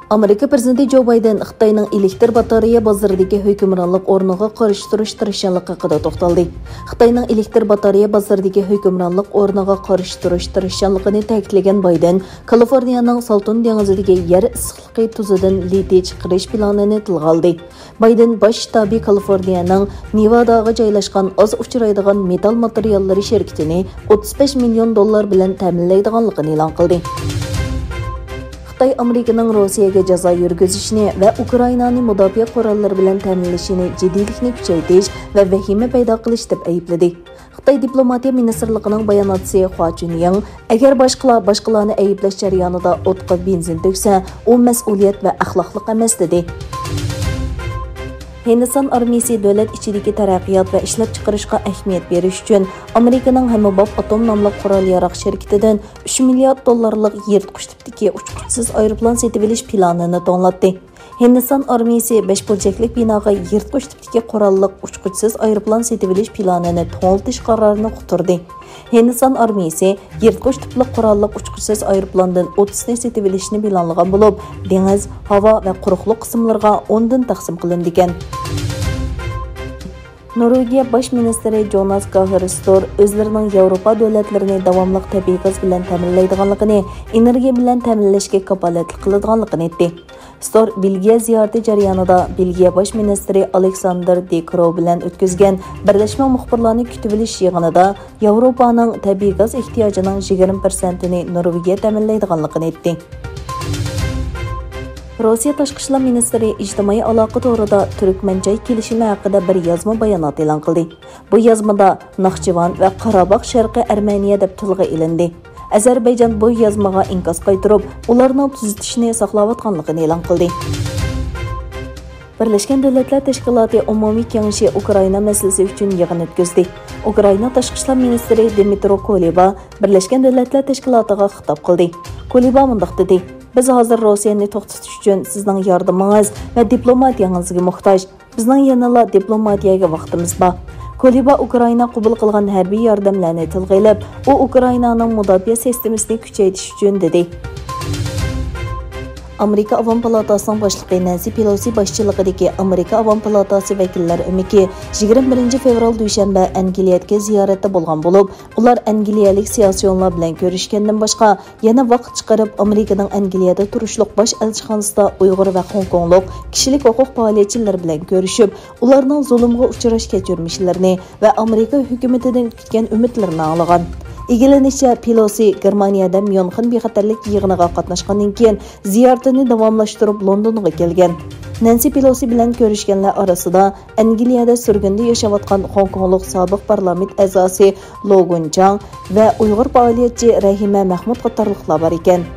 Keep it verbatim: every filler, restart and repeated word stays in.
ئامېرىكا پىرېزىدېنتى جو بايدېن خىتاينىڭ ئېلېكتر باتارېيە بازىرىدىكى ھۆكۈمرانلىق ئورنىغا قارشى تۇرۇش تىرىشچانلىقى ھەققىدە توختالدى. خىتاينىڭ ئېلېكتر باتارېيە بازىرىدىكى ھۆكۈمرانلىق ئورنىغا قارشى تۇرۇش تىرىشچانلىقىنى تەكىتلىگەن بايدېن كالىفورنىيەنىڭ سالتون دېڭىزىدىكى يەر ئىسسىقلىقى تۇزىدىن لىتىي چىقىرىش پىلانىنى تىلغا ئالدى. بايدېن باش شتابى كالىفورنىيەنىڭ نېۋاداغا جايلاشقان ئاز ئۇچرايدىغان مېتال ماتېرىياللىرى شىركىتىنى ئوتتۇز بەش مىليون دوللار بىلەن تەمىنلەيدىغانلىقىنى ئېلان قىلدى. خىتاي ئامېرىكىنىڭ روسىيەگە جازا يۈرگۈزۈشىنى ۋە ئۇكرائىنانى مۇداپىئە قوراللىرى بىلەن تەمىنلىشىنى جىددىيلىكنى كۈچەيتىش ۋە ۋەھىمە پەيدا قىلىش دەپ ئەيىبلىدى. خىتاي دىپلوماتىيە مىنىستىرلىقىنىڭ باياناتچىسى خۇا چۈنيىڭ، ئەگەر باشقىلار باشقىلارنى ئەيىبلەش جەريانىدا ئوتقا بېنزىن تۆكسە، ئۇ مەسئۇلىيەت ۋە ئەخلاقلىق ئەمەس، دېدى. ھىندىستان ئارمىيىسى دۆلەت ئىچىدىكى تەرەققىيات ۋە ئىشلەپچىقىرىشقا ئەھمىيەت بېرىش ئۈچۈن ئامېرىكىنىڭ ھەممىباب ئاتوم ناملىق قورال-ياراغ شىركىتىدىن ئۈچ مىليارد دوللارلىق يىرتقۇچ تىپتىكى ئۇچقۇچىسىز ئايروپىلان سېتىۋېلىش پىلانىنى توڭلاتتى. ھىندىستان ئارمىيىسى بەش بۇرجەكلىك بىناغا يىرتقۇچ تىپتىكى قوراللىق ئۇچقۇچىسىز ئايروپىلان سېتىۋېلىش پىلانىنى توڭلىتىش قارارىنى ئۇقتۇردى. ھىندىستان ئارمىيىسى يىرتقۇچ تىپلىق قوراللىق ئۇچقۇچىسىز ئايروپىلاندىن ئوتتۇزنى سېتىۋېلىشنى پىلانلىغان بولۇپ، دېڭىز، ھاۋا ۋە قۇرۇقلۇق قىسىملىرىغا ئوندىن تەقسىم قىلىنىدىكەن. نورۋېگىيە باش مىنىستىرى جوناس گاھر ستور ئۆزلىرىنىڭ ياۋروپا دۆلەتلىرىنى داۋاملىق تەبىئىي گاز بىلەن تەمىنلەيدىغانلىقىنى، ئېنېرگىيە بىلەن تەمىنلەشكە كاپالەتلىك قىلىدىغانلىقىنى ئېيتتى. ستور بېلگىيە زىيارىتى جەريانىدا بېلگىيە باش مىنىستىرى ئالېكساندېر دې كرو بىلەن ئۆتكۈزگەن بىرلەشمە مۇخبىرلارنى كۈتۈۋېلىش يىغىنىدا ياۋروپانىڭ تەبىئىي گاز ئېھتىياجىنىڭ يىگىرمە پىرسەنتىنى نورۋېگىيە تەمىنلەيدىغانلىقىنى ئېيتتى. روسىيە تاشقى ئىشلار مىنىستىرى ئىجتىمائىي ئالاقە تورىدا تۈركمەنچاي كېلىشىمى ھەققىدە بىر يازما بايانات ئېلان قىلدى. بۇ يازمىدا ناخچىۋان ۋە قاراباغ شەرقىي ئەرمېنىيە دەپ تىلغا ئېلىندى. ئەزەربەيجان بۇ يازمىغا ئىنكاس قايتۇرۇپ، ئۇلارنىڭ تۈزىتىشنى ساقلاۋاتقانلىقىنى ئېلان قىلدى. بىرلەشكەن دۆلەتلەر تەشكىلاتى ئومۇمىي كېڭىشى ئۇكرائىنا مەسىلىسى ئۈچۈن يىغىن ئۆتكۈزدى. ئۇكرائىنا تاشقى ئىشلار مىنىستىرى دىمىترو كۇلېبا بىرلەشكەن دۆلەتلەر تەشكىلاتىغا خىتاب قىلدى. كۇلېبا مۇنداق دېدى: بىز ھازىر روسىيەنى توختىتىش ئۈچۈن سىزنىڭ ياردىمىڭىز ۋە دىپلوماتىيەڭىزگە موھتاج. بىزنىڭ يەنىلا دىپلوماتىيەگە ۋاقتىمىز بار. كۇلېبا ئۇكرائىنا قوبۇل قىلغان ھەربىي ياردەملەرنى تىلغا ئېلىپ، ئۇ ئۇكرائىنانىڭ مۇداپىئە سىستېمىسىنى كۈچەيتىش ئۈچۈن دېدى. ئامېرىكا ئاۋام پالاتاسىنىڭ باشلىقى نەنسى پېلوسى باشچىلىقىدىكى ئامېرىكا ئاۋام پالاتاسى ۋەكىللەر ئۆمىكى يىگىرمە بىرىنچى فېۋرال دۈشەنبە ئەنگلىيەدىكى زىيارەتتە بولغان بولۇپ، ئۇلار ئەنگلىيەلىك سىياسىيونلار بىلەن كۆرۈشكەندىن باشقا، يەنە ۋاقىت چىقىرىپ، ئامېرىكىنىڭ ئەنگلىيەدە تۇرۇشلۇق باش ئەلچىخانىسىدا ئۇيغۇر ۋە خوڭكوڭلۇق كىشىلىك ھوقۇق پائالىيەتچىلىرى بىلەن كۆرۈشۈپ، ئۇلارنىڭ زۇلۇمغا ئۇچراش كەچۈرمىشلىرىنى ۋە ئامېرىكا ھۆكۈمىتىدىن كۈتكەن ئۈمىدلىرىنى ئاڭلىغان. ئىگىلىنىشىچە، پېلوسى گېرمانىيەدە ميۇنخېن بىخەتەرلىك يىغىنىغا قاتناشقاندىن كېيىن، زىيارىتىنى داۋاملاشتۇرۇپ لوندونغا كەلگەن. نەنسى پېلوسى بىلەن كۆرۈشكەنلەر ئارىسىدا ئەنگلىيەدە سۈرگۈندە ياشاۋاتقان خوڭكوڭلۇق سابىق پارلامېنت ئەزاسى لو گۇنچاڭ ۋە ئۇيغۇر پائالىيەتچى رەھىمە مەخمۇت قاتارلىقلار بار ئىكەن.